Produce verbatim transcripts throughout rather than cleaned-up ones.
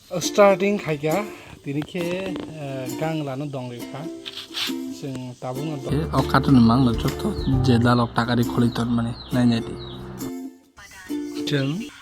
Starting khaikha, tini khe, eh, gang lano dong rikha. Chwng tabukno dong. O katuni mangla jotto je dalok takari kholi tonmani nainai di. Chwng.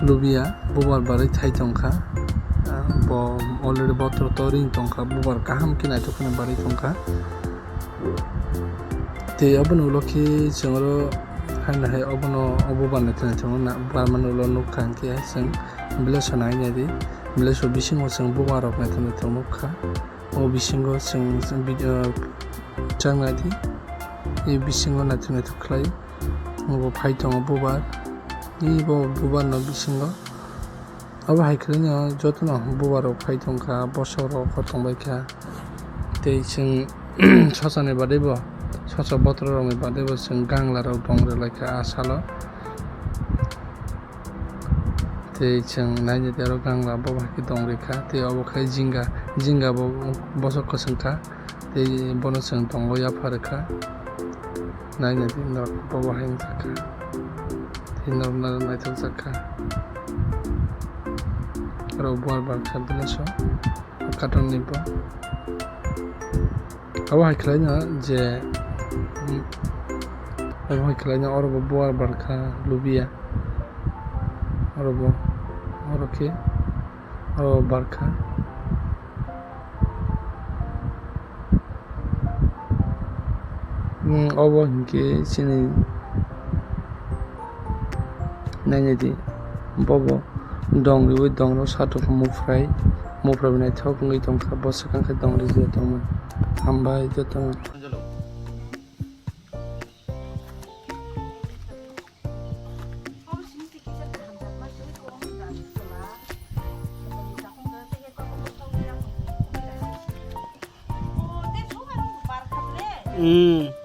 Lubia bubar barwi thai tongkha. Ah, bo already botoro to ring tongkha, bubar kaham khe naithok kheno barwi tongkha. Tei obono ulo khe chwng oro haino hai obono o bubar naithok naithok no na, barmani ulo nukha hinkhe chwng village o nai naidi. Village o bisingo chwng bubar rok naithok naithok nukha. O bisingo chwng, chwng video chang naidi. E bisingo naithok naithok khlai. Bo phai tongo bubar. E bo bubar no bisingo. Abo hai khlaino jotono bubar rok phai tongkha, bosok rok hor tongbaikha. Tei chwng sochani badai bo, sochok botoro rokni badai bo chwng gangla rok dong rwlaikha a salo. Tei chwng naina tei oro gangla bo bai khe dong rikha. Tei obo khe jinga, jinga bo bosok kwchwng kha. Tei bono chwng tongo yapha rwkha. Naina tei norok bo bahai wngjakha. Tei norok naithok jakha. Oro bubar barkha bini so. Katongni bo. Abo hai khlaino je, mm, abo hai khlaino oro bo bubar barkha lubia. Oro bo, oro khe, oro barkha. Mm, obo hinkhe chini nainai di, bobo dong riui dong rw satok mufrai, mufrai bai naithok wngwi tongkha, bo swkang khe dong rijak tongmani. Hambai jotono. Hmm.